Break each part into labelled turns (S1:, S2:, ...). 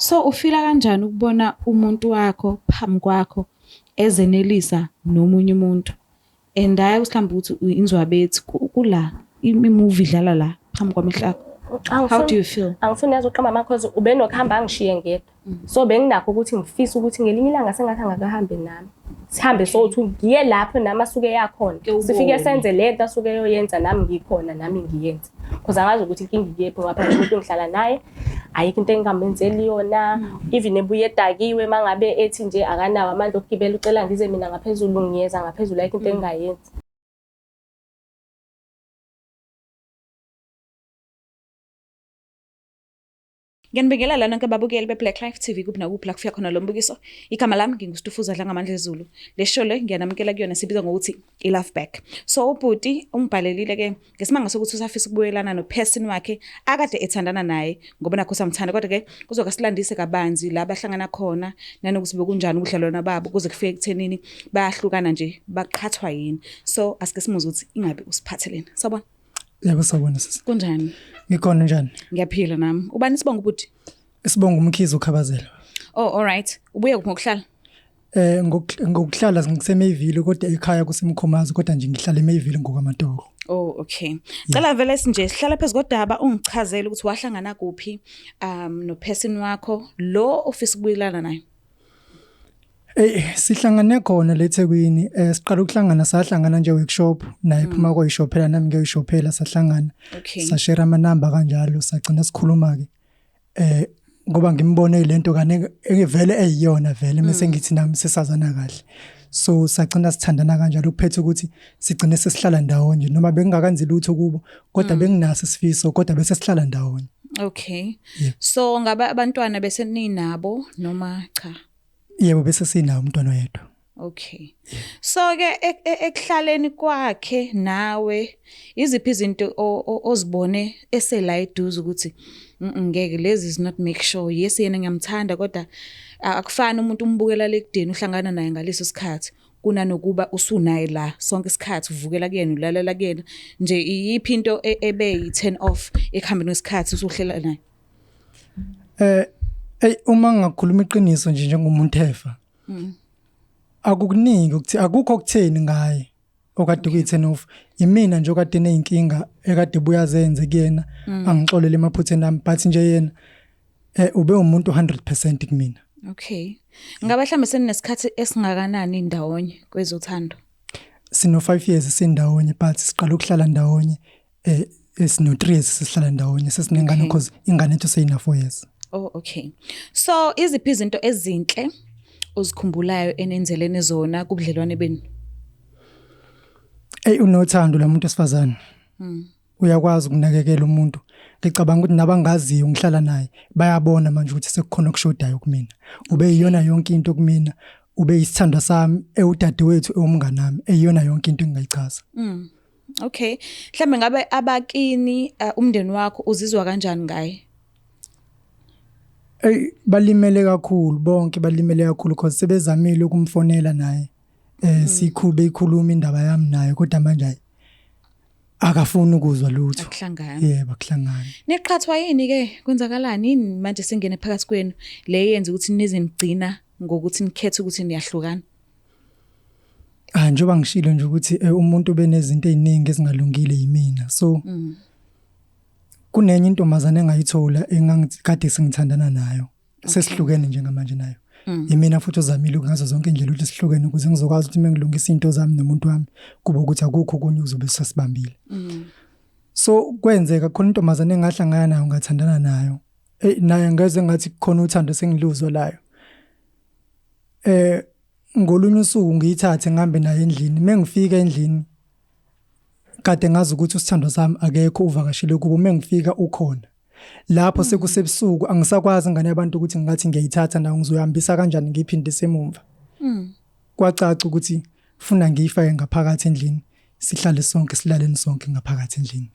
S1: So ufila kanjani ukubona umuntu wakho phambi kwakho ezenelisa nomunye umuntu and hayi mhlawumbe ukuthi inzwabethi kula i-movie idlala la phambi kwamehlo akho? How do you feel?
S2: Angifuni yazi uqamba ama cause ubenokuhamba angishiye ngedwa. So benginakho ukuthi ngifisa ukuthi ngelinye ilanga sengathi angakahambe nami. Sihambe sothi ngiye lapho nami asuke yakhona. Sifike senze lento asuke eyoyenza nami ngikhona nami ngiyenze. Cause angazi ukuthi inkinga ikephi ngoba phela umuntu ngihlala naye ayikho into engingamenzeli yona. Even ebuye edakiwe mangabe ethi nje akanawo amandla okugibela ucela ngize mina ngaphezulu ngiyeza ngaphezulu ayikho into engingayenzi.
S1: Ngiyanibingelela nonke babukeli be-Black Life TV kuphi nakuphi la kufika khona lo mbukiso. Igama lami nginguStufuza Dlangamandla Zulu. Le show le ngiyanamukela kuyona sibiza ngokuthi i-Love Back. So ubhuti ungibhalelile ke ngesimanga sokuthi usafisa ukubuyelana no-person wakhe akade ethandana naye ngoba nakho usamthanda kodwa ke kuzoke silandise kabanzi la bahlangana khona nanokuthi bekunjani ubudlelwano babo kuze kufike ekuthenini bayahlukana nje baqhathwa yini. So asike simuzwe ukuthi ingabe usiphatheleni. Sawubona.
S3: Yebo sawubona sisi.
S1: Kunjani?
S3: Ngikhona njani?
S1: Ngiyaphila nami. Ubani isibongo ubhuti?
S3: Isibongo uMkhize uKhabazela.
S1: Oh all right. Ubuye kuphi ngokuhlala?
S3: Eh ngokuhlala ngiseMayville kodwa ekhaya kuseMkhomazi kodwa nje ngihlala eMayville ngokwamatoko.
S1: Oh okay. Cela vele nje sihlala phezu kodaba ungichazele ukuthi wahlangana kuphi no person wakho lo ofisa ukubuyelana naye.
S3: Ey sihlangane khona le Thekwini eh siqala ukuhlangana sahlangana nje workshop naye phuma koyishophela nami ngiyoyishophela sahlangana
S1: Okay.
S3: sashare ama number kanjalo sagcina sikhuluma ke eh ngoba ngimbone lento kane evele eyiyona vele mase ngithi nami sesazana kahle so sagcina sithandana kanjalo kuphethe ukuthi sigcine sesihlala ndawonye noma bengingakanzi lutho kubo kodwa benginaso isifiso kodwa bese sihlala ndawonye.
S1: Okay.
S3: Yeah.
S1: So ngaba abantwana bese ninabo noma cha?
S3: Yebo bese sinawo umntwana oyedwa.
S1: Okay. So ke ekuhlaleni kwakhe nawe iziphi izinto ozibone esela eduze ukuthi ngeke lezi is not make sure yes yena ngiyamthanda kodwa akufani umuntu umbukela lekudeni uhlangana naye ngaleso sikhathi kunanokuba usunaye la sonke isikhathi uvukela kuyena ulalela kuyena nje iyiphi into ebe yi-turn off ekuhambeni kwesikhathi usuhlela naye?
S3: Eh ey uma ngingakhuluma iqiniso nje njengomuntu efa. Akukuningi ukuthi akukho okutheni ngaye okade kuyi-turn off. Imina nje okade nezinkinga ekade buya zenze kuyena angixolele emaphutheni ami but nje yena ube umuntu 100% kumina.
S1: Okay. Ngabe mhlambe seninesikhathi esingakanani ndawonye kwezothando?
S3: Sino 5 years sindawonye but siqala ukuhlala ndawonye sino 3 years sesihlala ndawonye sesinengane because ingane ethu seyina 4 years.
S1: Oh okay. So iziphi izinto ezinhle ozikhumbulayo enenzelene zona kubudlelwane benu?
S3: Ey unothando la muntu esifazane. Uyakwazi ukunakekela umuntu. Ngicabanga ukuthi nabangaziyo ngihlala naye bayabona manje ukuthi sekukhona okushodayo kumina. Ube iyona yonke into kumina, ube isithandwa sami, ewudadewethu, ewumngani nami, eyiyona yonke into engingayichaza.
S1: Okay. Mhlambe ngabe abakini umndeni wakho uzizwa kanjani ngaye?
S3: Ey balimele kakhulu bonke balimele kakhulu because sebezamile ukumfonela naye. Sikhube ikhuluma indaba yami naye kodwa manje hayi akafuni ukuzwa lutho.
S1: Akuhlangani.
S3: Yebo akuhlangani.
S1: Niqhathwa yini ke kwenzakalani yini manje singene phakathi kwenu le yenza ukuthi nize nigcina ngokuthi nikhethe ukuthi niyahlukana?
S3: Ah njengoba ngishilo nje ukuthi umuntu ubenezinto eziningi ezingalungile yimina. So kunenye intombazane engayithola engangikade sengithandana nayo. Sesihlukene njengamanje nayo. Yimina futhi ozamile ngazo zonke indlela ukuthi sihlukene ukuze ngizokwazi ukuthi mengilungisa into zami nomuntu wami kube ukuthi akukho okunye kuzobe sasibambile. So kwenzeka khona intombazane engahlangana nayo ngathandana nayo. Ey naye ngeze ngathi kukhona uthando sengiluzwa layo. Ngolunye usuku ngiyithathe ngihambe naye endlini. Mengifika endlini kade ngazi ukuthi usithandwa sami akekho uvakashile kubo mengifika ukhona. Lapho sekusebusuku angisakwazi ingane yabantu ukuthi ngingathi ngiyayithatha nayo ngizoyihambisa kanjani ngiyiphindise emumva. Kwacaca ukuthi funa ngiyifake ngaphakathi endlini sihlale sonke silaleni sonke ngaphakathi endlini.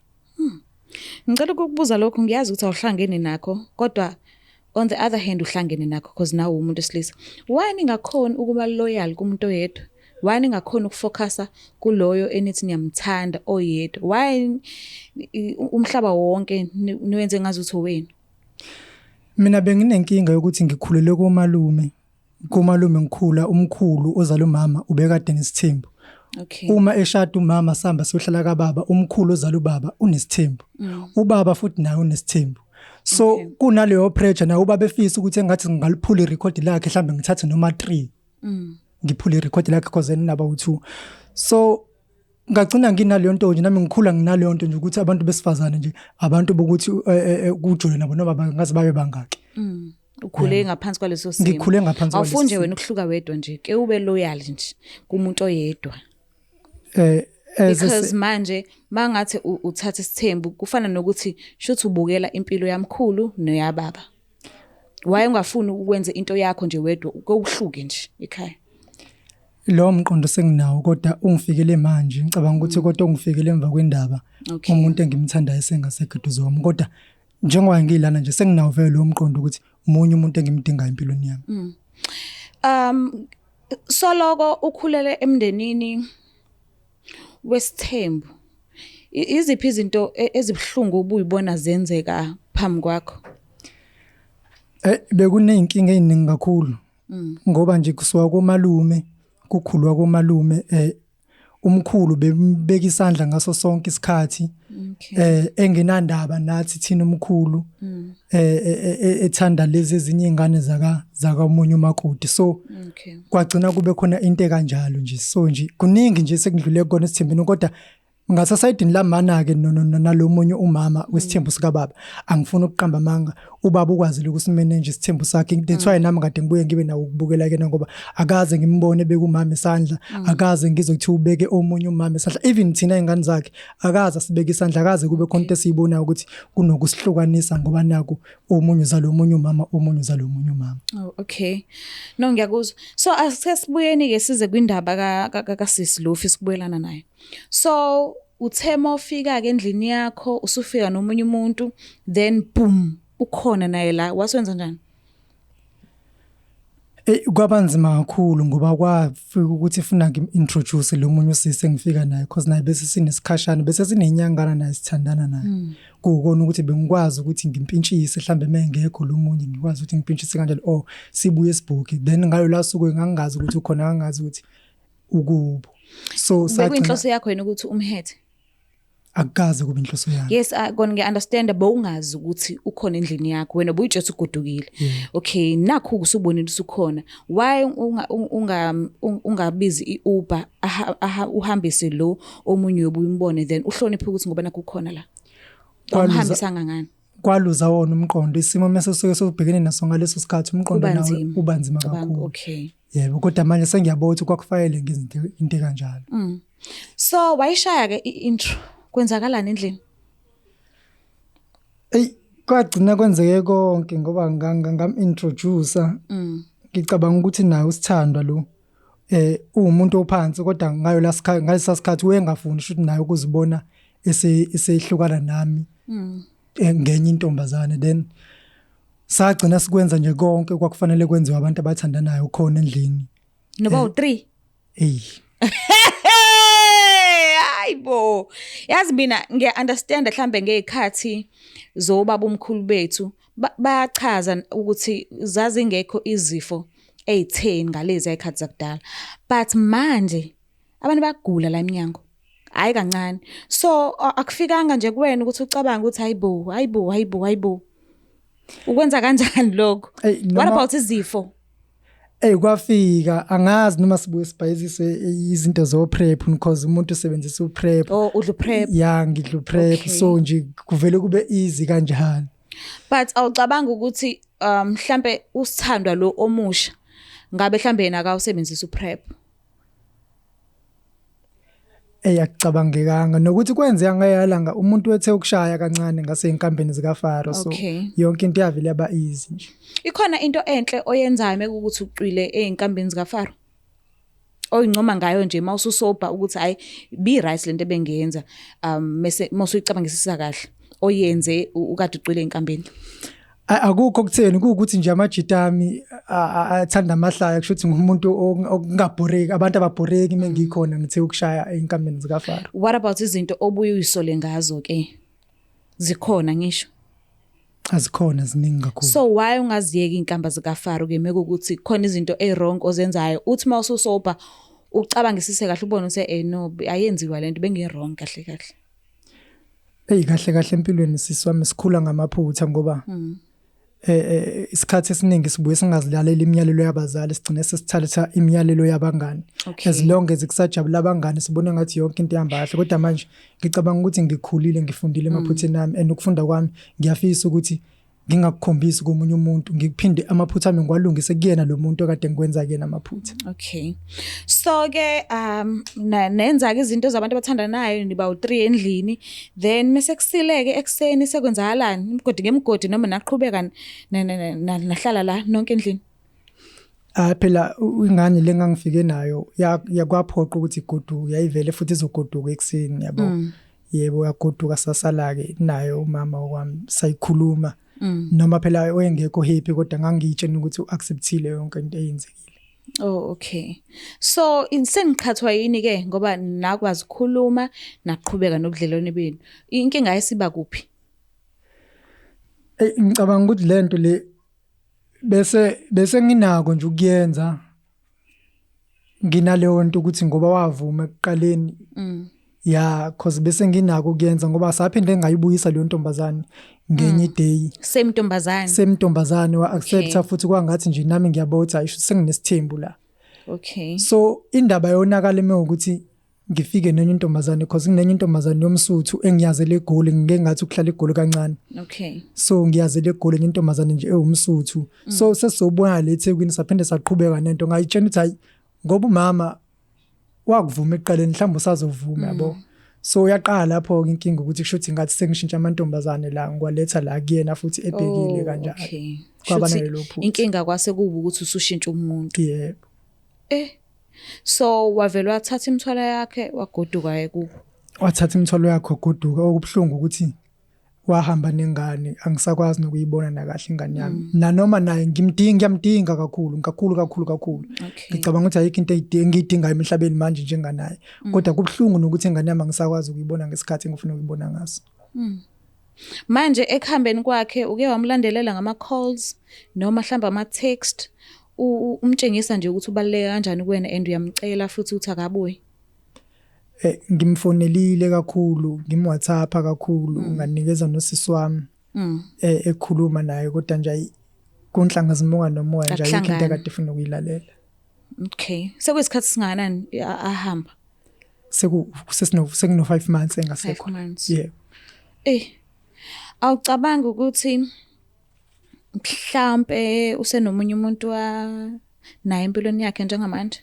S1: Ngicela ukukubuza lokhu ngiyazi ukuthi awuhlangene nakho kodwa on the other hand uhlangene nakho because nawe umuntu wesilisa. Why ningakhoni ukuba loyal kumuntu oyedwa? Why ningakhoni ukufocusa kuloyo enithi niyamthanda oyedwa? Why umhlaba wonke niwenze ngazuthi owenu?
S3: Mina benginenkinga yokuthi ngikhulele komalume. Komalume ngikhula umkhulu ozala umama ubekade nesithembu. Uma eshada umama sihamba siyohlala kababa, umkhulu ozala ubaba unesithembu. Ubaba futhi naye unesithembu. So kunaleyo pressure naye ubaba efisa ukuthi engathi ngingaliphula irekhodi lakhe, mhlambe ngithathe noma 3. Ngiphule irekhodi lakhe because enaba u2. So ngagcina nginaleyo nto nje, nami ngikhula nginaleyo nto nje ukuthi abantu besifazane nje abantu bokuthi kujule nabo noma bangaze babe bangaki.
S1: Ukhule ngaphansi kwaleso simo.
S3: Ngikhule ngaphansi kwaleso
S1: Awufuni nje
S3: simo.
S1: wena ukuhluka wedwa nje, ke ube loyal nje kumuntu oyedwa.
S3: As a
S1: Because manje mangathi uthatha isithembu kufana nokuthi shuthi ubukela impilo yamkhulu neyababa. Why ungafuni ukwenza into yakho nje wedwa, kuhluke nje ekhaya?
S3: Lo mqondo senginawo kodwa ungifikele manje, ngicabanga ukuthi kodwa ungifikele emva kwendaba umuntu engimthandayo sengasekho eduze kwami, kodwa njengoba ngilana nje senginawo vele lo mqondo ukuthi umunye umuntu engimdingayo empilweni yami.
S1: Soloko ukhulele emndenini wesithembu, iziphi izinto ezibuhlungu obuyibona zenzeka phambi kwakho?
S3: Bekuneyinkinga eziningi kakhulu. Ngoba nje kusuka komalume, kukhulwa komalume, umkhulu bembeka isandla ngaso sonke isikhathi. Engenandaba nathi thina umkhulu, ethanda lezi ezinye izingane zakamunye umakoti. So kwagcina kube khona into ekanjalo nje. So nje kuningi nje sekudlule kona esithembeni, kodwa ngasasayidini lamana ke nalomunye umama wesithembu sikababa, angifuni ukuqamba amanga, ubaba ukwazile ukusimanage isithembu sakhe. That's why nami kade ngibuye ngibe nawo ukubukela kena, ngoba akaze ngimbone beka umama isandla, akaze ngizwe kuthiwa ubeke omunye umama isandla, even thina ingane zakhe akaze asibeke isandla, akaze kube khona into esiyibonayo ukuthi kunokusihlukanisa ngoba naku omunye uzalo omunye umama, omunye uzalo omunye umama.
S1: Oh, okay. No, ngiyakuzwa. So asesibuyeni ke size kwindaba kasisi lo ofisa ukubuyelana naye. So uthe mawufika ke endlini yakho usufika nomunye umuntu, then boom, ukhona naye la, wasenza njani?
S3: Kwabanzima kakhulu ngoba kwafika ukuthi funa ngim-introduce lo munye usisi engifika naye, because naye bese sinesikhashana, bese sinenyangana naye sithandana naye. Kuwukona ukuthi bengikwazi ukuthi ngimpintshise mhlambe mengekho lo munye, ngikwazi ukuthi ngimpintshise kanjalo or sibuye sibhuke. Then ngayo la suku ngangingazi ukuthi ukhona, ngangingazi ukuthi ukubo. So sagcina
S1: Bekuyinhloso yakho yini ukuthi umhethe?
S3: Akukaze kube inhloso yami.
S1: Yes, kona ngiya-understand, bowungazi ukuthi ukhona endlini yakho, wena ubuyitshela ukuthi ugodukile. Okay, nakhu usubonile usukhona. Why ungabizi i-Uber, uhambise lo omunye uyobuya umbone, then uhloniphe ukuthi ngoba nakhu ukhona la. Awumhambisanga ngani?
S3: Kwaluza wona umqondo, isimo mase suke sokubhekene naso ngaleso sikhathi, umqondo
S1: Kuba
S3: nawo
S1: nzima.
S3: uba nzima
S1: Cabanga,
S3: kakhulu. Yebo, kodwa manje sengiyabona ukuthi kwakufanele ngizinto into kanjalo.
S1: So wayishaya ke i-intro, kwenzakalani endlini?
S3: Ey, kwagcina kwenzeke konke ngoba ngam-introduce. Ngicabanga ukuthi naye usithandwa lo uwumuntu ophansi, kodwa ngayo la ngalesa sikhathi wayengafuni ukuthi naye ukuzibona esehlukana nami. Ngenye intombazane. Then sagcina sikwenza nje konke kwakufanele kwenziwe abantu abathandanayo khona endlini.
S1: Noba u3.
S3: Ey.
S1: Hayibo. Yazi mina ngiya understand mhlambe ngezikhathi zobaba omkhulu bethu bayachaza ukuthi zazingekho izifo ezitheni ngalezi ezikhathi zakudala. But manje abantu bayagula la eminyango. Hayi kancane. So akufikanga nje kuwena ukuthi ucabange ukuthi hayibo, hayibo, hayibo, hayibo. Ukwenza kanjani lokho?
S3: Ey,
S1: What
S3: noma
S1: about izifo?
S3: Ey, kwafika angazi noma sibuye sibhayizise izinto zo prep, because umuntu usebenzisa u prep.
S1: Oh, udla prep.
S3: Ya, ngidla prep. So nje kuvele kube easy kanjalo.
S1: But awucabanga ukuthi mhlambe usithandwa lo omusha ngabe mhlambe yena akawusebenzisa u prep?
S3: Ey, akucabangekanga nokuthi kwenzeka ngayalanga umuntu wethe ukushaya kancane ngase inkambeni zika Faro, so yonke into yavele yaba easy nje.
S1: Ikhona into enhle oyenzayo mekukuthi ucwile einkambeni zika Faro? Oyincoma ngayo nje mawususoba ukuthi hayi be right lento ebengiyenza, mase mawusuyicabangisisa kahle oyenze ukade ucwile einkambeni.
S3: Akukho kutheni, kuwukuthi nje amajitami athanda amahlaya, kusho ukuthi ngumuntu okungabhoreki, abantu ababhoreki mengikhona ngithe ukushaya einkambeni zika Faro.
S1: What about izinto obuye uyisole ngazo ke? Zikhona ngisho.
S3: Azikhona, ziningi kakhulu.
S1: So why ungaziyeki inkamba zikaFaro ke mekukuthi khona izinto e-wrong ozenzayo, uthi uma ususoba ucabangisise kahle ubone ukuthi no, ayenziwa lento, bengi-wrong kahle kahle?
S3: Eyi, kahle kahle empilweni, sisi wami, sikhula ngamaphutha ngoba isikhathi esiningi sibuye singazilaleli imiyalelo yabazali, sigcine sesithatha imiyalelo yabangani. As long as kusajabula abangani, sibona ngathi yonke into ihamba kahle, kodwa manje ngicabanga ukuthi ngikhulile, ngifundile emaphutheni ami, and ukufunda kwami ngiyafisa ukuthi ngingakukhombisi komunye umuntu, ngikuphinde amaphutha ami ngiwalungise kuyena lo muntu okade ngikwenza kuyena amaphutha.
S1: Okay. So ke nenza ke izinto zabantu abathandanayo, niba u3 endlini, then mase kusileke ekseni sekwenzakalani? Imigodi ngemigodi noma naqhubeka nahlala la nonke endlini?
S3: Ah, phela ingane le ngangifike nayo yakwaphoqa ukuthi igoduke, yayivele futhi izogoduka ekuseni, yabo. Yebo, yagoduka, sasala ke nayo umama wami, sayikhuluma. Noma phela wayengekho happy, kodwa ngangiyitshena ukuthi uacceptile yonke into eyenzekile.
S1: Oh, okay. So seniqhathwa yini ke, ngoba nakwazi ukukhuluma, naqhubeka nobudlelwane benu. Inkinga ayisiba kuphi?
S3: Ey, ngicabanga ukuthi lento le bese nginako nje ukuyenza, nginaleyo nto ukuthi ngoba wavuma ekuqaleni. Ya, cause bese nginako ukuyenza ngoba saphinde ngayibuyisa leyo ntombazane ngenye day.
S1: Same ntombazane.
S3: Same ntombazane, wa accepta futhi, kwangathi nje nami ngiyabona ukuthi ayisho senginesithembu la. So indaba yonakala ukuthi ngifike nenye intombazane, cause kunenye intombazane yomSuthu engiyazele eGoli, ngike ngathi ukuhlala eGoli kancane. So ngiyazele eGoli enye intombazane nje ewumSuthu. So sesizobona le eThekwini, saphinde saqhubeka nento, ngayitshena ukuthi hayi, ngoba umama wakuvuma ekuqaleni, mhlawumbe usazovuma, yabo. So uyaqala lapho ke inkinga ukuthi kusho ukuthi ngathi sengishintsha amantombazane la, ngiwaletha la kuyena futhi ebhekile kanjalo. Kwaba
S1: Shuthi
S3: nalelo phutha.
S1: Inkinga kwase kuba ukuthi usushintsha umuntu.
S3: Yebo.
S1: So wavela wathatha imithwalo yakhe wagoduka kubo.
S3: Wathatha imithwalo yakhe wagoduka. Okubuhlungu ukuthi wahamba nengane, angisakwazi nokuyibona nakahle ingane yami, nanoma naye ngimdinga, ngiyamdinga kakhulu kakhulu kakhulu kakhulu. Ngicabanga ukuthi ayikho into engiyidingayo emhlabeni manje njenganaye, kodwa kubuhlungu nokuthi ingane yami angisakwazi ukuyibona ngesikhathi engifuna ukuyibona ngaso.
S1: Manje ekuhambeni kwakhe uke wamlandelela ngama calls noma mhlawumbe ama text, umtshengisa nje ukuthi ubaluleke kanjani kuwena and uyamcela futhi ukuthi akabuye?
S3: Ngimfonelile kakhulu, ngimWhatsApp kakhulu, nganikeza nosisi wami ekhuluma naye, kodwa nje ayi, kunhlanga zimuka nomoya nje, ayikho into
S1: Akuhlangani.
S3: akade efuna ukuyilalela.
S1: Okay. Sekuyisikhathi singakanani ahamba?
S3: Seku sesino sekuno 5 months engasekho.
S1: 5 months.
S3: Yeah.
S1: Awucabanga ukuthi mhlambe usenomunye umuntu wa naye empilweni yakhe njengamanje?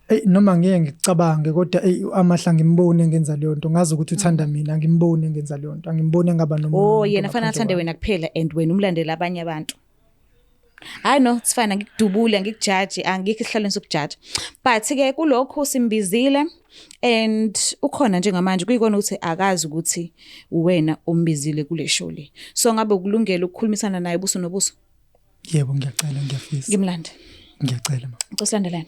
S3: Ey, noma ngeke ngicabange, kodwa ey, amahla ngimbone ngenza leyo nto, ngazi ukuthi uthanda mina, ngimbone ngenza leyo nto, angimbone ngaba nomunye
S1: Oh,
S3: umuntu
S1: yena fanele
S3: ngaphandle
S1: athande
S3: kwami.
S1: wena kuphela and wena umlandela abanye abantu. Hayi no, it's fine, angikudubuli, angikujaji, angikho esihlalweni sokujaja. But ke kulokhu simbizile and ukhona njengamanje, kuyikona ukuthi akazi ukuthi uwena ombizile kule show le. So ngabe ukulungela ukukhulumisana naye buso nobuso?
S3: Yebo, ngiyacela, ngiyafisa.
S1: Ngimlande.
S3: Ngiyacela, ma.
S1: Ngicela silandelane.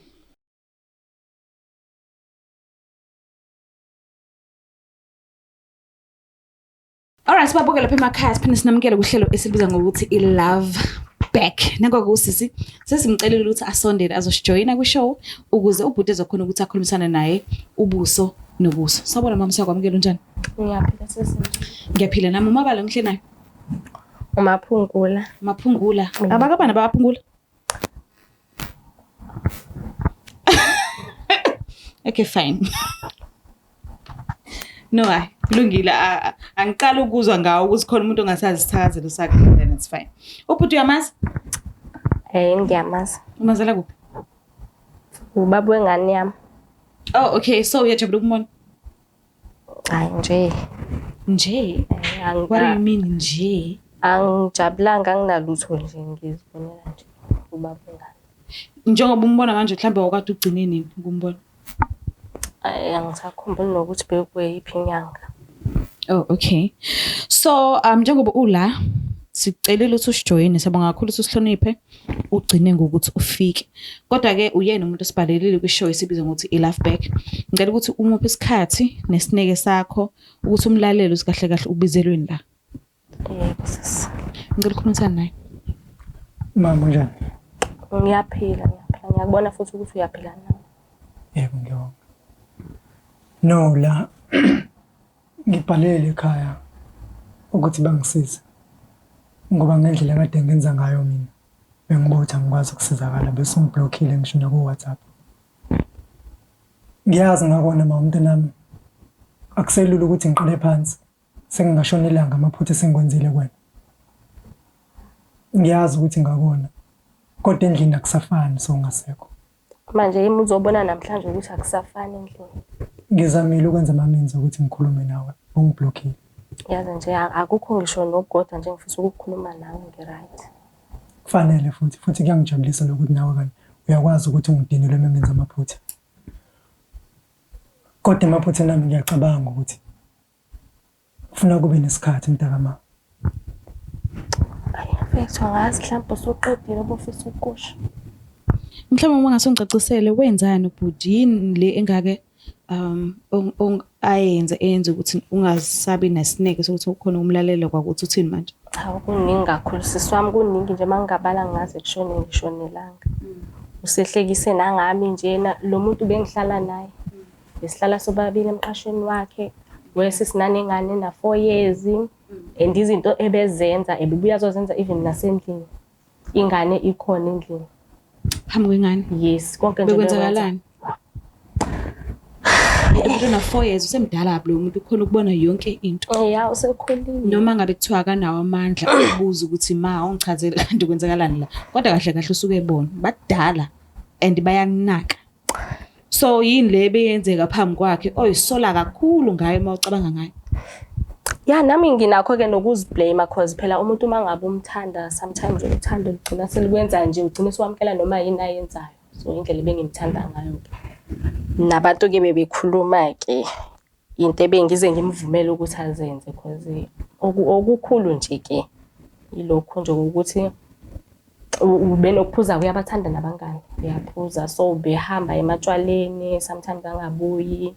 S1: Alright, sibabuke lapha emakhaya, siphinde sinamukele kuhlelo esilibiza ngokuthi i-Love Back. Nangoku usisi sesimcelile ukuthi asondele azosijoyina kwi-show ukuze ubhuti ezokhona ukuthi akhulumisane naye ubuso nobuso. Sawubona mama, siyakwamukela, unjani?
S2: Ngiyaphila, sisi.
S1: Ngiyaphila nami. Umabala ngihle nayo.
S2: Umaphungula.
S1: Maphungula. Abakabani abaphungula? Okay, fine. No, hayi, kulungile. Angiqali ukuzwa ngawo ukuthi khona umuntu ongasazi isithakazelo sakhe, then it's fine. Ubhuti uyamazi?
S2: Ngiyamazi.
S1: Umazela kuphi?
S2: Ubaba wengane yami.
S1: Oh, okay. So uyajabula ukumbona?
S2: Hayi nje.
S1: Nje? What do you mean nje?
S2: Angijabulanga, anginalutho nje, ngizibonela nje ubaba wengane.
S1: Njengoba umbona manje, mhlawumbe wawukade ugcine nini ukumbona?
S2: Angisakhumbuli nokuthi bekuyiphi inyanga.
S1: Oh, okay. So, njengoba ula, sicelile ukuthi usijoyine, siyabonga kakhulu ukuthi usihloniphe, ugcine ngokuthi ufike. Kodwa ke uyena umuntu osibhalelile kwi-show esibizwa ngokuthi i-Love Back. Ngicela ukuthi umuphe isikhathi nesineke sakho ukuthi umlalele ukuthi kahle kahle ubizelweni la.
S2: Yebo sisi.
S1: Ngicela ukukhulumisana naye.
S3: Mama unjani?
S2: Ngiyaphila, ngiyaphila. Ngiyakubona futhi ukuthi uyaphila nawe.
S3: Yebo ngiyabonga. No la ngibhalele ekhaya ukuthi bangisize ngoba ngendlela kade ngenza ngayo mina bengibuka ukuthi angikwazi ukusizakala bese ungiblockile ngisho naku-WhatsApp. Ngiyazi ngakona ma umntanami akuselula ukuthi ngiqale phansi sengingashona ilanga amaphutha esengikwenzile kuwena. Ngiyazi ukuthi ngakona kodwa endlini akusafani sowungasekho.
S2: Manje yimi uzobona namhlanje ukuthi akusafani endlini.
S3: Ngizamile ukwenza ama-means ukuthi ngikhulume nawe ungiblockile.
S2: Yazi nje akukho ngisho nokukodwa nje ngifisa ukukhuluma nawe ngi-right.
S3: Kufanele futhi futhi kuyangijabulisa lokuthi nawe kanye uyakwazi ukuthi ungidinelwe uma ngenza amaphutha. Kodwa emaphutheni ami ngiyacabanga ukuthi kufuna kube nesikhathi mntakama.
S2: Ayi mfethu angazi mhlawumbe usuqedile obufisa ukusho.
S1: Mhlawumbe uma ngase ungicacisele wenzani ubhuti yini le engake ayenze eyenze ukuthi ungasabi nesineke sokuthi ukhona ukumlalela kwakuthi uthini manje?
S2: Cha kuningi kakhulu sisi wami kuningi nje uma ngingabala ngaze kushone ngishonelanga. Usehlekise nangami njena lo muntu bengihlala naye. Besihlala sobabili emqashweni wakhe. Wesisinanengane na-4 years and izinto ebezenza ebebuya azozenza even nasendlini. Ingane ikhona endlini.
S1: Phambi kwengane?
S2: Yes, konke nje
S1: Bekwenzakalani? Umuntu ona 4 years usemdala lo muntu ukhona ukubona yonke into.
S2: Ya usekhulile.
S1: Noma ngabe kuthiwa akanawo amandla ukubuza ukuthi ma ungichazele kanti kwenzakalani la. Kodwa kahle kahle usuke ebona badala and bayanaka. So yini le beyenzeka phambi kwakhe oyisola kakhulu ngayo uma ucabanga ngayo?
S2: Ya nami nginakho ke nokuziblame cause phela umuntu uma ngabe umthanda sometimes uthando lugcina selikwenza nje ugcine usuwamukela noma yini ayenzayo. So indlela ebengimthanda ngayo ke. Nabantu ke bebekhuluma ke into ebengize ngimvumele ukuthi azenze cause okukhulu nje ke ilokhu nje ukuthi ubenokuphuza kuyabathanda nabangani uyaphuza so ubehamba ematshwaleni sometimes angabuyi.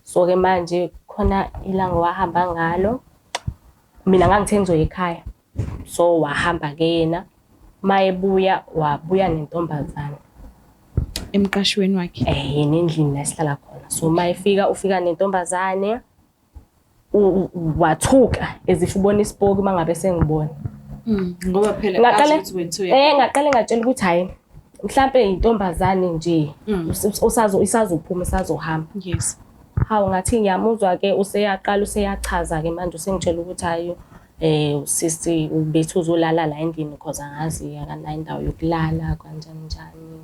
S2: So ke manje khona ilanga wahamba ngalo mina ngangithe ngizoya ekhaya so wahamba ke yena mayebuya wabuya nentombazane
S1: Emqashweni wakhe.
S2: Yena endlini la esihlala khona. So mayefika ufika nentombazane wathuka as if ubona isipoki mangabe sengibona.
S1: Ngoba phela
S2: Ngaqale ngaqale ngatshela ukuthi hayi mhlambe intombazane nje usazo isazophuma isazohamba.
S1: Yes.
S2: Hawu ngathi ngiyamuzwa ke useyaqala useyachaza ke manje usengitshela ukuthi hayi usisi ubethu uzolala la endlini because angazi akanayo indawo yokulala kanjani njani.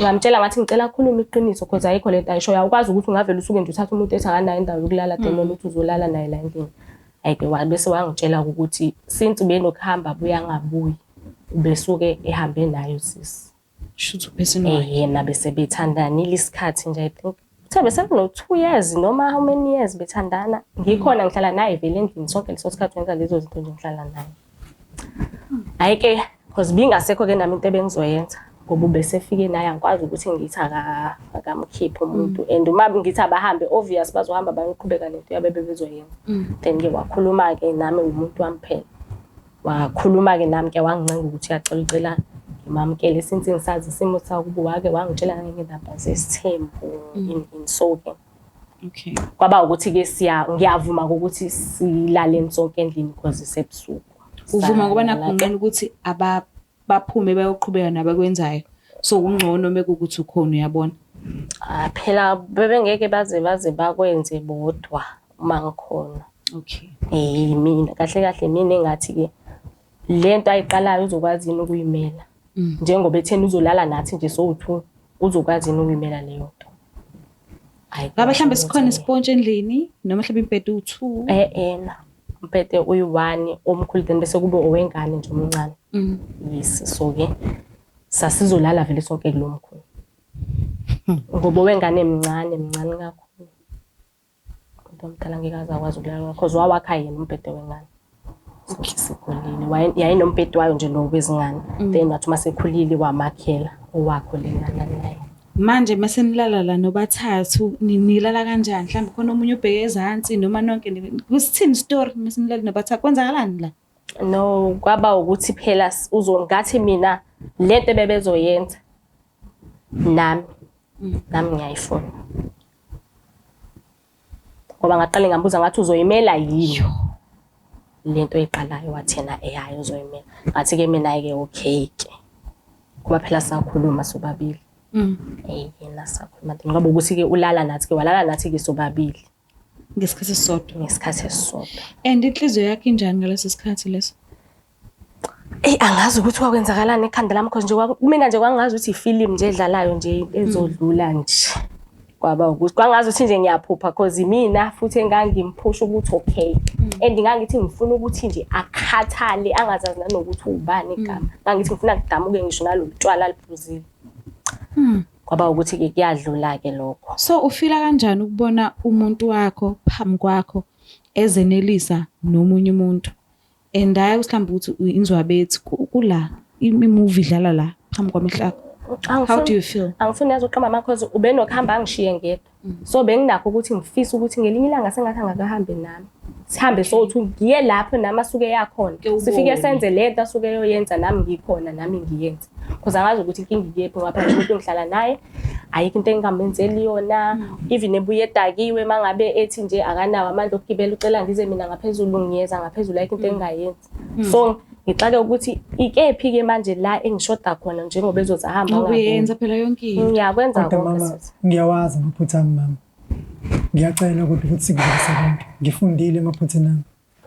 S2: Ngamtshela ngathi ngicela akhulume iqiniso because ayikho lento ayishoyo. Awukwazi ukuthi ungavela usuke nje uthatha umuntu ethi akanayo indawo yokulala then wena uthi uzolala naye la endlini. Ayike bese wangitshela ukuthi since benokuhamba buya ngabuyi ubesuke ehambe nayo sisi.
S1: Shuthi upheseni wakhe.
S2: Yena bese bethandanile isikhathi nje I think. Uthe bese kuno 2 years noma how many years bethandana. Ngikhona ngihlala naye vele endlini sonke leso sikhathi wenza lezo zinto nje ngihlala naye. Ayike because bingasekho ke nami into ebengizoyenza ngoba ubesefike naye angikwazi ukuthi ngithi akamkhiphe umuntu and uma ngithi abahambe obvious bazohamba bayoqhubeka nento yabo ebebezoyenza. Then ke wakhuluma ke nami umuntu wami phela. Wakhuluma ke nami ke wangincenga ukuthi uyacela ucela ngimamukele since ngisazi isimo sakubo wake wangitshela ngendaba zesithembu in so ke.
S1: Okay.
S2: Kwaba ukuthi ke ngiyavuma ukuthi silale sonke endlini because isebusuku.
S1: Uvuma ngoba nakho unqena ukuthi baphume bayoqhubeka nabakwenzayo. So kungcono mekukuthi ukhona uyabona.
S2: Phela bebengeke baze bakwenze bodwa uma ngikhona.
S1: Okay.
S2: Mina kahle kahle mina engathi ke lento ayiqalayo uzokwazi yini ukuyimela. Njengoba etheni uzolala nathi nje so2 uzokwazi yini ukuyimela leyo nto.
S1: Ngabe mhlambe sikhona isipontshi endlini noma mhlambe impede u2?
S2: Na. Umpete uyi1 omkhulu then bese kube owengane nje omncane. Yes, so ke sasizolala vele sonke kulomkhulu. Ngoba owengane emncane mncane kakhulu. Umuntu omdala ngeke aze akwazi ukulala because wawakha yena umbhede wengane. Sikhulile. Yayinombhede wayo nje lo wezingane. Then wathi uma sekhulile wamakhela owakho lengane naye.
S1: Manje mase nilala la nobathathu nilala kanjani? Mhlawumbe khona omunye ubheke ezansi noma nonke kusithini story mase nilala nobathathu kwenzakalani la?
S2: No, kwaba ukuthi phela uzongathi mina lento ebebezoyenza nami nami ngiyayifuna. Ngoba ngaqale ngambuza ngathi uzoyimela yini lento oyiqalayo, wathi yena eyayo uzoyimela. Ngathi-ke mina-ke okay-ke. Ngoba phela sakhuluma sobabili. Yena sakhuluma ngoba ukuthi-ke ulala nathi-ke walala nathi-ke sobabili.
S1: Ngesikhathi esisodwa.
S2: Ngesikhathi esisodwa.
S1: And inhliziyo yakho injani ngaleso sikhathi leso?
S2: Eyi angazi ukuthi kwakwenzakalani ekhanda lami cause nje kumina nje kwangazi ukuthi ifilimu nje edlalayo nje ezodlula nje. Kwaba ukuthi kwangazi ukuthi nje ngiyaphupha cause imina futhi engangimphusha ukuthi okay. And ngangithi ngifuna ukuthi nje akhathale angazazi nanokuthi uwubani igama. Ngangithi ngifuna kudamuke ngisho nalolu tshwala aliphuzile. Kwaba ukuthi-ke kuyadlula-ke lokho.
S1: So ufila kanjani ukubona umuntu wakho phambi kwakho ezenelisa nomunye umuntu? And hhayi ukuthi mhlawumbe ukuthi inzwabethi kula i-movie idlala la phambi kwamehlo akho. How do you feel?
S2: Angifuni yazi uqamba amanga cause ubenokuhamba angishiye ngedwa. So benginakho ukuthi ngifisa ukuthi ngelinye ilanga sengathi angakahambe nami. Sihambe sothi ngiye lapho nami asuke yakhona. Sifike senze lento asuke eyoyenza nami ngikhona nami ngiyenze. Cause angazi ukuthi inkinga ikephi ngoba phela umuntu engihlala naye ayikho into engingamenzeli yona. Even ebuye edakiwe mangabe ethi nje akanawo amandla okugibela ucela ngize mina ngaphezulu ngiyeza ngaphezulu ayikho into engingayenzi. So ngixake ukuthi ikephi-ke manje la engishoda khona njengoba ezothi ahamba
S1: Ngoba uyenza phela yonke into.
S2: Ngiyakwenza
S3: Kodwa
S2: konke
S3: mama
S2: sisi.
S3: ngiyawazi amaphutha ami mama. Ngiyacela kodwa ukuthi sikudlulise konke. Ngifundile emaphutheni ami.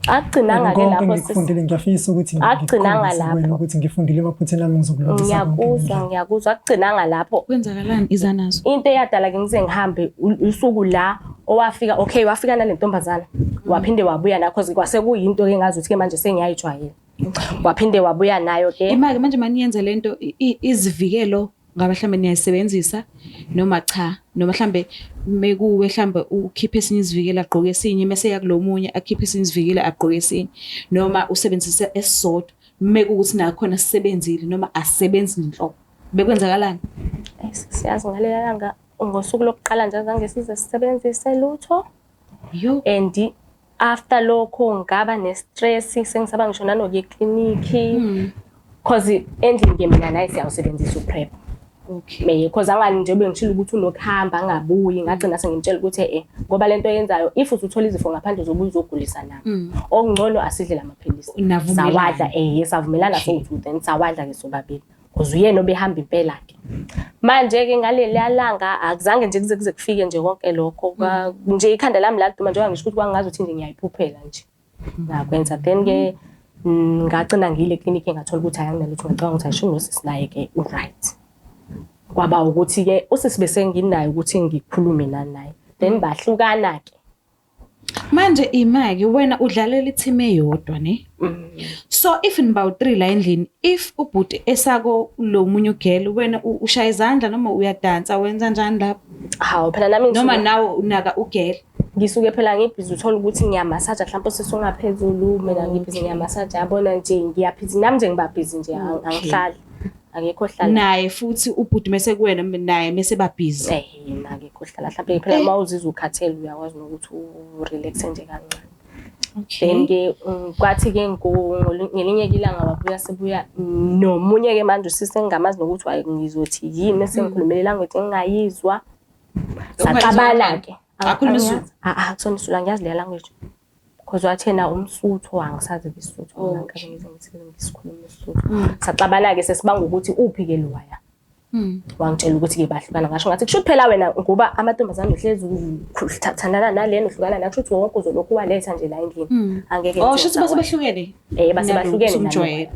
S2: Akugcinanga-ke
S3: Konke
S2: lapho sisi.
S3: ngikufundile ngiyafisa ukuthi
S2: Akugcinanga
S3: ngikukhombise kuwena
S2: lapho.
S3: ukuthi ngifundile emaphutheni ami ngizokulungisa konke.
S2: Ngiyakuzwa,
S3: ngendlela.
S2: ngiyakuzwa. Akugcinanga lapho.
S1: Kwenzakalani iza nazo?
S2: Into eyadala-ke ngize ngihambe usuku la owafika okay wafika nale ntombazana waphinde wabuya nayo cause kwase kuyinto-ke engazi ukuthi-ke manje sengiyayijwayela. Waphinde wabuya nayo-ke.
S1: Imake manje maniyenza lento izivikelo ngabe mhlambe niyayisebenzisa noma cha noma mhlambe mekuwe mhlambe ukhiphe esinye isivikelo agqoke esinye mese eya kulomunye akhiphe esinye isivikelo agqoke esinye noma usebenzisa esisodwa mekuwukuthi nakhona sisebenzile noma asisebenzi nhlobo bekwenzakalani?
S2: Siyazi ngaleya langa ngosuku lokuqala nje azange size sisebenzise lutho.
S1: Yo.
S2: And after lokho ngaba ne-stress sengisaba ngisho nanokuya eklinikhi. Cause endlini ke mina naye siyawusebenzisa uPrep.
S1: Okay.
S2: Me cause angani nje bengishilo ukuthi unokuhamba angabuyi ngagcina sengimtshela ukuthi ngoba lento oyenzayo if usuthola izifo ngaphandle uzobuya uzogulisa nami. Okungcono asidle lamaphilisi.
S1: Navumelana.
S2: Sawadla savumelana
S1: Okay.
S2: so then sawadla ke sobabili. Cause uyena obehamba impela ke. Manje ke ngaleliya langa akuzange nje kuze kuze kufike nje konke lokho nje ikhanda lami laduma njengoba ngisho ukuthi kwangazi ukuthi nje ngiyayiphuphela nje. Ngakwenza then ke ngagcina ngiyile eklinikhi ngathola ukuthi hayi anginalutho ngacabanga ukuthi ayisho nosisi naye ke u-right. Kwaba ukuthi ke usisi bese nginaye ukuthi ngikhulume nanaye. Then bahlukana ke.
S1: Manje imake wena udlalela i-team eyodwa ne? So if nibawu 3 la endlini if ubhuti esako lo munye ugirl wena ushaya izandla noma uyadansa wenza njani lapho?
S2: Hawu phela nami
S1: Noma nawe unaka ugirl?
S2: Ngisuke phela ngibhizi uthola ukuthi ngiyamasaja mhlawumbe usisi ungaphezulu mina ngibhizi ngiyamasaja yabona nje ngiyabhizi nami nje ngiba busy nje angihlali. Akekho ohlala.
S1: Naye futhi ubhuti mese kuwena naye mese ba busy.
S2: Akekho ohlala mhlawumbe phela uma uzizwa ukhathele uyakwazi nokuthi u-relax nje kancane.
S1: Okay.
S2: Then ke kwathi ke ngelinye ilanga wabuya sebuya nomunye ke manje usisi engingamazi nokuthi waye ngizothi yini sengikhulumele language engingayizwa. Saxabana ke.
S1: Akhuluma isiZulu?
S2: Akusona isiZulu angiyazi leya language. Cause wathi yena umSuthu angisazi isiSuthu mina ngikaze ngize ngithi ngisikhuluma isiSuthu. Saxabana ke sesibanga ukuthi uphi ke lowaya. Wangitshela ukuthi ke bahlukana ngasho ngathi kusho phela wena ngoba amantombazane uhlezi uthandana nalena uhlukana nayo kusho ukuthi wonke uzolokhu waletha nje la endlini. Angeke
S1: Oh
S2: ngize
S1: shuthi base
S2: ngisakwazi.
S1: behlukene.
S2: Base bahlukene
S1: Nalo,
S2: nalo.
S1: usumjwayele.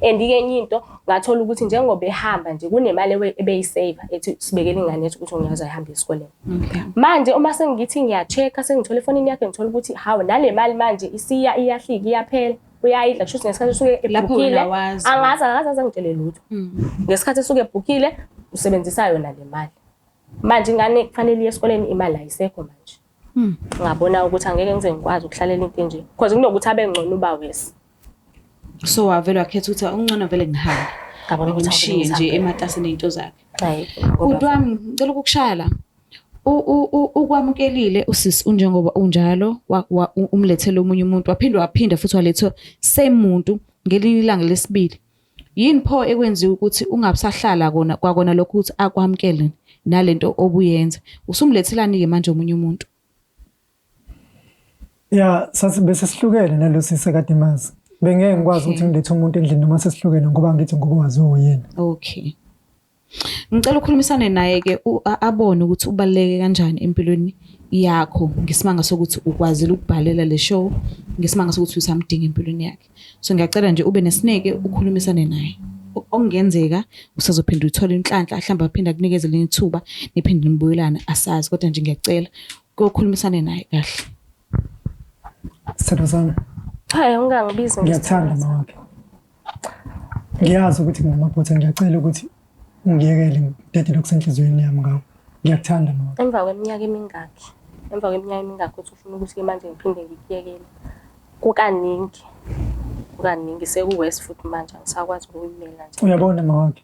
S2: And ke enye into ngathola ukuthi njengoba ehamba nje kunemali ebeyisave ethi sibekele ingane yethu ukuthi ngiyazi ayihambe esikoleni.
S1: Okay.
S2: Manje uma sengithi ngiya-check-a sengithola efonini yakhe ngithola ukuthi hawu nale mali manje isiya iyahlika iyaphela uyayidla kusho ukuthi ngesikhathi esuke
S1: Lapho
S2: ebhukhile
S1: wena wazi.
S2: angazi akaze angitshele lutho. Ngesikhathi esuke ebhukhile usebenzisa yona le mali. Manje ingane kufanele iye esikoleni imali ayisekho manje. Ngabona ukuthi angeke ngize ngikwazi ukuhlalela into enje because kunokuthi abe ngcono uba wesi.
S1: So wavele wakhetha ukuthi ungcono vele ngihambe.
S2: Ngabona ukuthi
S1: Ngimshiye nje
S2: awuzobe
S1: ematasa ney'nto zakhe.
S2: Hayi,
S1: Bhuti wami ngicela ukukushaya la. Ukwamukelile usisi unjengoba unjalo umlethele omunye umuntu waphinde waphinda futhi waletha same muntu ngelinye ilanga lesibili. Yini pho ekwenziwa ukuthi ungabisahlala kona kwakona lokho ukuthi akwamukele nalento obuyenza. Usumlethelani ke manje omunye umuntu?
S3: Ya, sasi bese sihlukene nalo sisi kade mazi. Bengeke ngikwazi ukuthi ngilethe umuntu endlini noma sesihlukene ngoba ngithi ngoba waziwa uyena.
S1: Okay. Ngicela ukhulumisane naye ke abone ukuthi ubaluleke kanjani empilweni yakho ngesimanga sokuthi ukwazile ukubhalela le show ngesimanga sokuthi usamdinga empilweni yakhe. So ngiyacela nje ube nesineke ukhulumisane naye. Okungenzeka usazophinda uthole inhlanhla mhlawumbe aphinde akunikeze elinye ithuba niphinde nibuyelane asazi kodwa nje ngiyacela kokhulumisane naye kahle.
S3: Sithando sami,
S2: Hayi, ungangibizi
S3: ngiyakuthanda
S2: ngesithando.
S3: mawakhe. Ngiyazi ukuthi nginamaphutha, ngiyacela ukuthi ungiyekele ngidedele okusenhliziyweni yami ngawe. Ngiyakuthanda mawakhe.
S2: Emva kweminyaka emingaki? Emva kweminyaka emingaki uthi ufuna ukuthi-ke manje ngiphinde ngikuyekele? Kukaningi. Kukaningi sekuworse futhi manje angisakwazi ukuyimela nje.
S3: Uyabona mawakhe,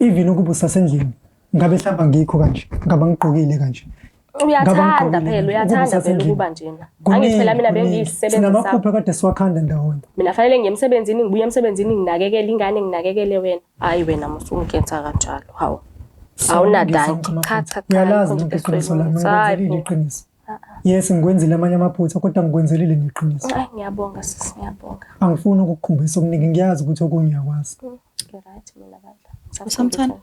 S3: even ukuba usasendlini ngabe mhlawumbe angikho kanje, ngabe angigqokile kanje.
S2: Uyathanda phela, uyathanda phela ukuba njena. Angithi phela mina bengiyisisebenzi sakho.
S3: Sinamaphupho akade siwakhanda ndawonye.
S2: Mina fanele ngiye emsebenzini, ngibuye emsebenzini nginakekele ingane, nginakekele wena. Hayi wena musungenza kanjalo. Hawu. Awunadanki. Cha cha cha.
S3: Uyalazi
S2: ayikho
S3: lonke
S2: into
S3: iqiniso lami,
S2: esuke hayi
S3: ngikwenzelile
S2: bo.
S3: iqiniso. Yes, ngikwenzile amanye amaphutha kodwa ngikwenzelile neqiniso.
S2: Hayi ngiyabonga sisi, ngiyabonga.
S3: Angifuni ukukukhombisa okuningi, ngiyazi ukuthi okunye uyakwazi.
S2: Ngi-right mina bandla.
S1: Usamthanda?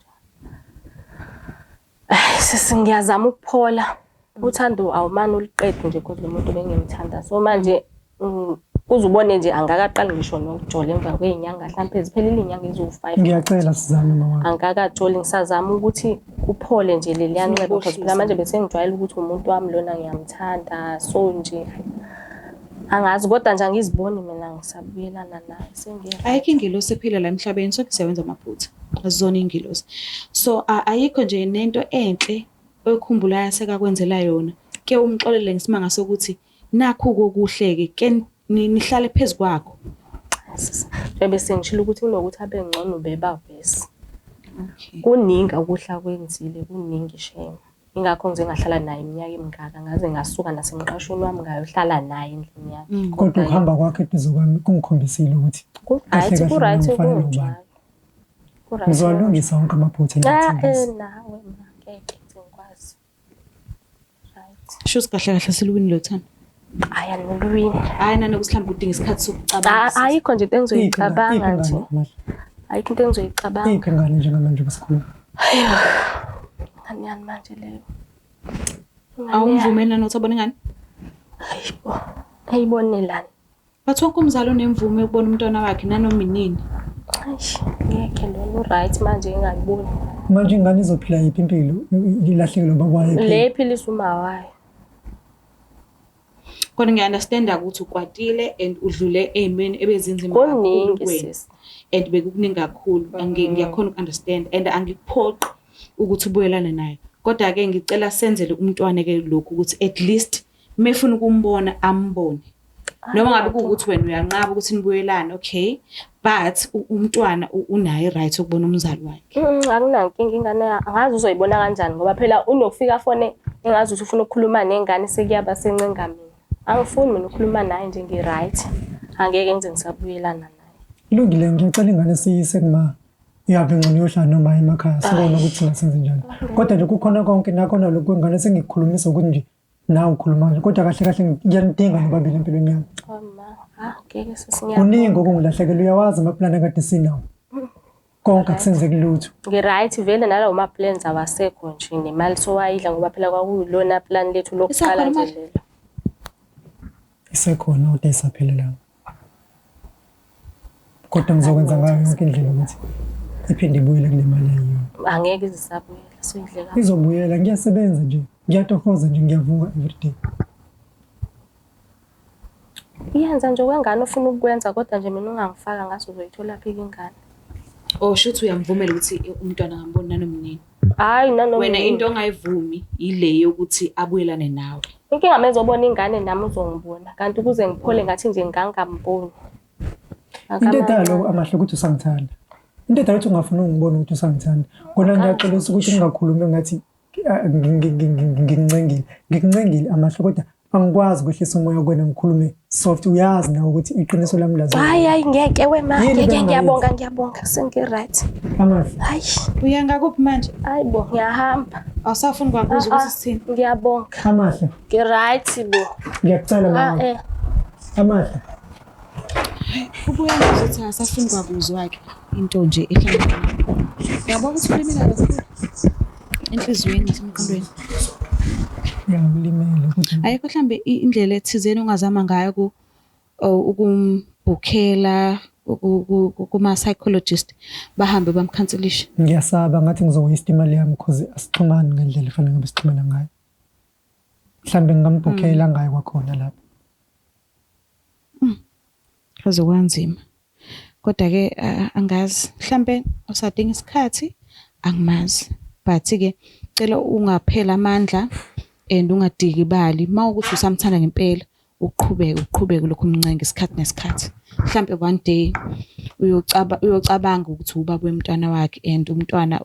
S2: Ay, sisi ngiyazama ukuphola. Uthando awumane uliqede nje because lo muntu bengimthanda. So manje uze ubone nje angakaqali ngisho nokujola emva kwey'nyanga mhlampe ziphelile iy'nyanga eziwu-5.
S3: Ngiyacela sizame mawakhe.
S2: Angikakajoli ngisazama ukuthi kuphole nje leliya nxeba because phela
S1: Ukubohlisa.
S2: manje bese ngijwayele ukuthi umuntu wami lona ngiyamthanda so nje angazi kodwa nje angiziboni mina ngisabuyelana naye sengiya
S1: Ayikho ingilosi ephila la emhlabeni sonke siyawenza amaphutha. Azona ingilosi. So ayikho nje nento enhle oyikhumbulayo asekakwenzela yona. Ke umxolele ngesimanga sokuthi nakhu kokuhle ke ke nihlale phezu kwakho.
S2: Njengoba sengishilo ukuthi kunokuthi abe ngcono ubeba worse.
S1: Okay.
S2: Kuningi okuhle akwenzile, kuningi shame. Ingakho ngize ngahlala naye iminyaka emingaka, ngaze ngasuka nasemqashweni wami ngayohlala naye endlini yakhe.
S3: Kodwa ukuhamba kwakhe eduze kwami kungikhombisile ukuthi kahle
S2: Ku-right,
S3: kahle
S2: ku-right
S3: ngifanele ubani.
S2: kunjalo. Ku-right
S3: Ngizowalungisa wonke amaphutha
S2: kunjalo. Ah,
S3: ngiyathembisa.
S2: nawe ma, ngeke ngize ngikwazi. Right.
S1: Shuthi kahle kahle siluwini lo thando.
S2: Hhayi anilwini.
S1: Hayi nanokuthi mhlawumbe udinga isikhathi sokucabanga.
S2: Ayikho nje into
S3: Iphi
S2: engizoyicabanga
S3: ingane
S2: nje.
S3: Amahle?
S2: Ayikho into engizoyicabanga.
S3: Iphi ingane njengamanje besikhuluma?
S2: Ingane yani manje leyo? Ingane yani?
S1: Awumvumeli nanokuthi abone ingane?
S2: Hayibo. Ayibonelani.
S1: But wonke umzali unemvume yokubona umntwana wakhe nanoma inini.
S2: Eish, ngeke lona u-right manje engangiboni.
S3: Manje ingane izophila yiphi impilo ilahlekelwe ubaba wayo ephila?
S2: Le ephilisa uma wayo.
S1: Kodwa ngiya-understand-a ukuthi ukwatile and udlule ey'meni ebezinzima kakhulu
S2: Kuningi
S1: kuwena.
S2: sis.
S1: And bekukuningi kakhulu. Ngiyakhona uku-understand and angikuphoqi ukuthi ubuyelane naye. Kodwa-ke ngicela senzele umntwana-ke lokhu ukuthi at least mefuna ukumbona ambone. Noma ngabe kuwukuthi wena uyanqaba ukuthi nibuyelane, okay, but umntwana unayo i-right yokubona umzali wakhe.
S2: Akunankinga ingane angazi uzoyibona kanjani ngoba phela unokufika afone engazi ukuthi ufuna ukukhuluma nengane sekuyaba sencenga mina. Angifuni mina ukukhuluma naye nje ngi-right. Angeke ngize ngisabuyelana naye.
S3: Kulungile, ngiyacela ingane siyise kuma ihambe ngcono iyohlala noma emakhaya sibone ukuthi thina senze njani. Kodwa nje kukhona konke nakhona lokhu kwengane sengikukhulumisa ukuthi nje nawe ukhuluma nje kodwa kahle kahle ngiyanidinga nobabili empilweni yami.
S2: Oh ma, ah ngeke sisi ngiyabonga.
S3: Kuningi okungilahlekela uyawazi amaplani akade sinawo. Konke akusenzeki lutho.
S2: Ngi-right vele nalawo ma-plans awasekho nje nemali sowayidla ngoba phela kwakuyilona plan lethu lokuqala
S1: Isakhona
S2: nje
S1: imali?
S2: lelo.
S3: Isekhona kodwa ayisaphelelanga. Kodwa ngizokwenza ngayo yonke indlela ukuthi iphinde ibuyele kule mali eyiyona.
S2: Angeke ize isabuyela soyidle kakhulu.
S3: Izobuyela, ngiyasebenza nje, ngiyatohoza nje, ngiyavuka everyday.
S2: Iyenza nje okwengane ofuna ukukwenza kodwa nje mina ungangifaka ngazi uzoyitholaphi-ke ingane.
S1: Oh shuthi uyamvumela ukuthi umntwana angamboni nanoma inini.
S2: Hhayi nanoma
S1: Wena
S2: yini.
S1: into ongayivumi ile yokuthi abuyelane nawe.
S2: Inkinga uma ezobona ingane nami uzongibona kanti ukuze ngiphole ngathi nje ngangamboni.
S3: Into edala lokho Amahle ukuthi usangithanda. Into edala ukuthi ungafuni ungibona ukuthi usangithanda. Kona ngiyaxolisa ukuthi ngingakhulumi ngathi ngikuncengile. Ngikuncengile Amahle kodwa angikwazi ukwehlisa umoya kuwena ngikhulume soft. Uyazi nawe ukuthi iqiniso lami laziwa.
S2: Hayi hayi ngeke wema.
S3: Yini
S2: Ngeke
S3: bengayenzi?
S2: ngiyabonga ngiyabonga sengi-right.
S3: Amahle.
S2: Hayi
S1: Uya ngakuphi manje?
S2: hayi bo ngiyahamba.
S1: Awusafuni kwakuza
S2: Ah,
S1: ukuthi sithini?
S2: Ngiyabonga.
S3: Amahle.
S2: Ngi-right bo.
S3: Ngiyakucela
S2: Ah
S3: mama.
S2: eh.
S3: Amahle.
S1: Ubuya ngazuthi akasafuni kwakuzwa-ke into nje ehlangene. Uyabona ukuthi ulimele kakhulu enhliziyweni nasemqondweni.
S3: Ngiyakulimele ukuthi
S1: Ayikho mhlambe indlela ethizeni ongazama ngayo ku ukumbhukhela kuma-psychologist bahambe bamkhanselishe.
S3: Ngiyasaba ngathi ngizowaste imali yami cause asixhumani ngendlela efanele ngabe sixhumana ngayo. Mhlambe ngingambhukhela ngayo kwakhona lapho.
S1: Kuze kwanzima. Kodwa-ke angazi mhlambe usadinga isikhathi angimazi. But-ke cela ungapheli amandla and ungadikibali. Uma kuwukuthi usamthanda ngempela uqhubeke uqhubeke ulokhu umncenga isikhathi nesikhathi. Mhlampe one day uyocabanga ukuthi ubaba womntwana wakhe and umntwana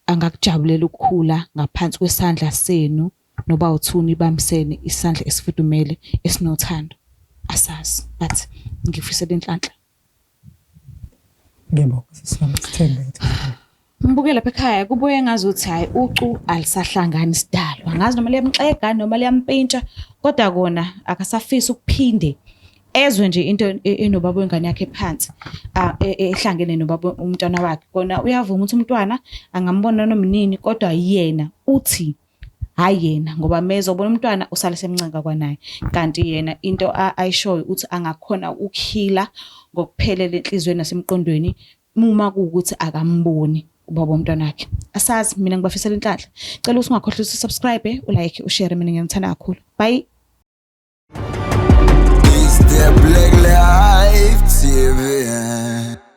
S1: angakujabulela ukukhula ngaphansi kwesandla senu noba u-two nibambisene isandla esifudumele esinothando. Asazi but ngikufisela inhlanhla.
S3: Ngiyabonga sisi wami, sithembe ukuthi
S1: Ngibuke lapha ekhaya kubuye ngazuthi hhayi ucu alisahlangani sidalo. Angazi noma liyamxega noma liyampintsha kodwa kona akasafisi ukuphinde ezwe nje into enobaba wengane yakhe phansi ehlangene nobaba umntwana wakhe. Kona uyavuma ukuthi umntwana angambona noma inini kodwa yena uthi hhayi yena ngoba mezobona umntwana usale semncenga kwanaye. Kanti yena into ayishoyo uthi angakhona ukuhila ngokuphelele enhliziyweni nasemqondweni uma kuwukuthi akamboni ubaba womntwana wakhe. Asazi mina ngibafisela inhlanhla. Cela ukuthi ungakhohlwa ukuthi usubscribe, ulike, ushare mina ngiyanithanda kakhulu. Bye.
S4: It's the Black Life TV.